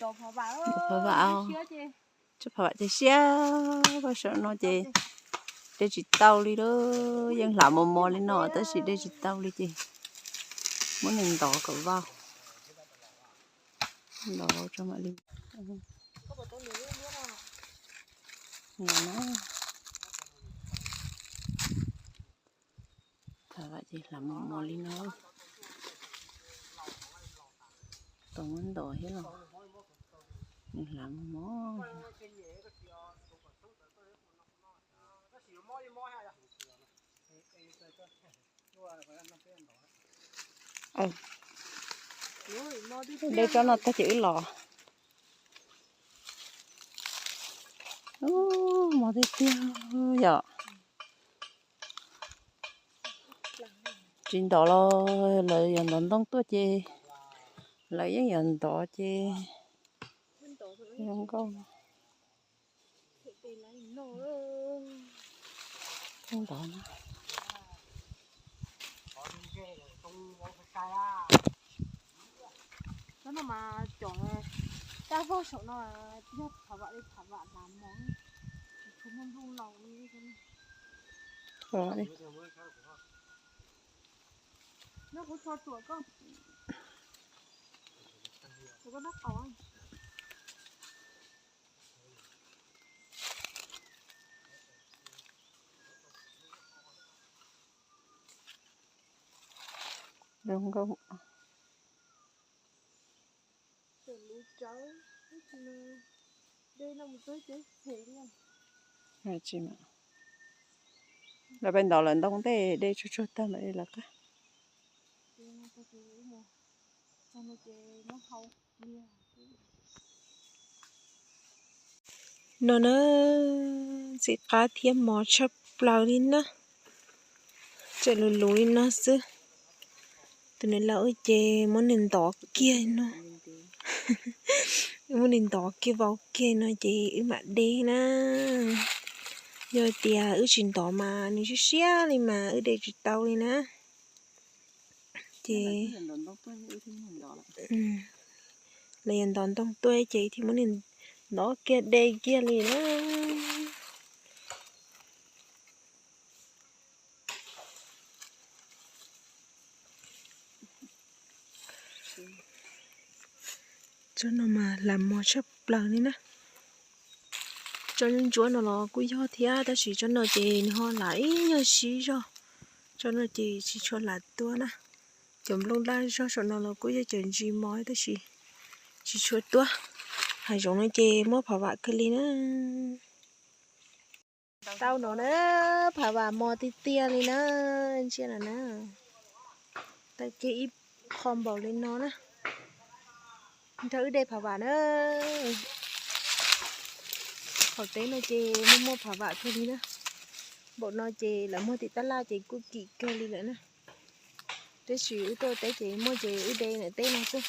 Phav Vam, tsob Phav Vam ces siab, pab saum no ces de tsis tau li lawm, yeej hlav mos mos li no tab sis de tsis tau li ces muab nws ntov kom vau. Ntov tso mam li. Phav Vam ces hlav mos mos li no. Tau muab ntov thiab los nws hlav mos mos. De tsob no tag ces wb los. Ub, mos tiag tiag yom. Tsis ntov los lawv yuav ntov ntoo tuaj ces lawv yeej yuav ntov ces zoo nkauj. Ntov na. Tsob no mas cov kab vog saum no yog Phav Vam li, Phav Vam hlav mos, tsis tshua muaj nplooj laus li. Nyob kuv tso tsuam koj, tsuam koj dab qaus. Zoo nkauj. Lawv pais ntov lawv ntoo ntej de tsuag tsuag tag mam li lawv qab. No na, ntxim qab thiab mos tshaj plaws li na. Tseem lus lus li no xwb. Tus niam laus wb ces muab nws ntov kiag no, muab nws ntov kiag vau kiag no ces wb mam de na. Yog tias wb tsis ntov mas nws siab siab li mas wb de tsis tau li na. Ces lawv yuav ntov ntoo tuaj ces thiaj muab nws ntov kiag de kiag li na. Tsob no mas hlav mos tshaj plaws li na. Tsob ntsuab ntsuab no los kuj yog thiab tab sis tsob no ces nws ho hlav ib nyuag sib zog. Tsob no ces tsis tshua hlav tuaj na. Cov nplooj daj zog saum no los kuj yog cov ntsis mos tab sis tsis tshua tuaj. Hav zoov no ces muaj Phav Vam kawg li na. Tau no na, Phav Vam mos tiag tiag li na, ntsia no na. Tau kiag ib qho npaum li no na. Nrog wb de Phav Vam na. Qaum teb no ces muaj muaj Phav Vam kawg li na. Npaum no ces lawv muag tim tab laj ces kuj kim kawg li lawm na. Tab sis wb tuaj teb ces muaj ces wb de ntawm teb no xwb.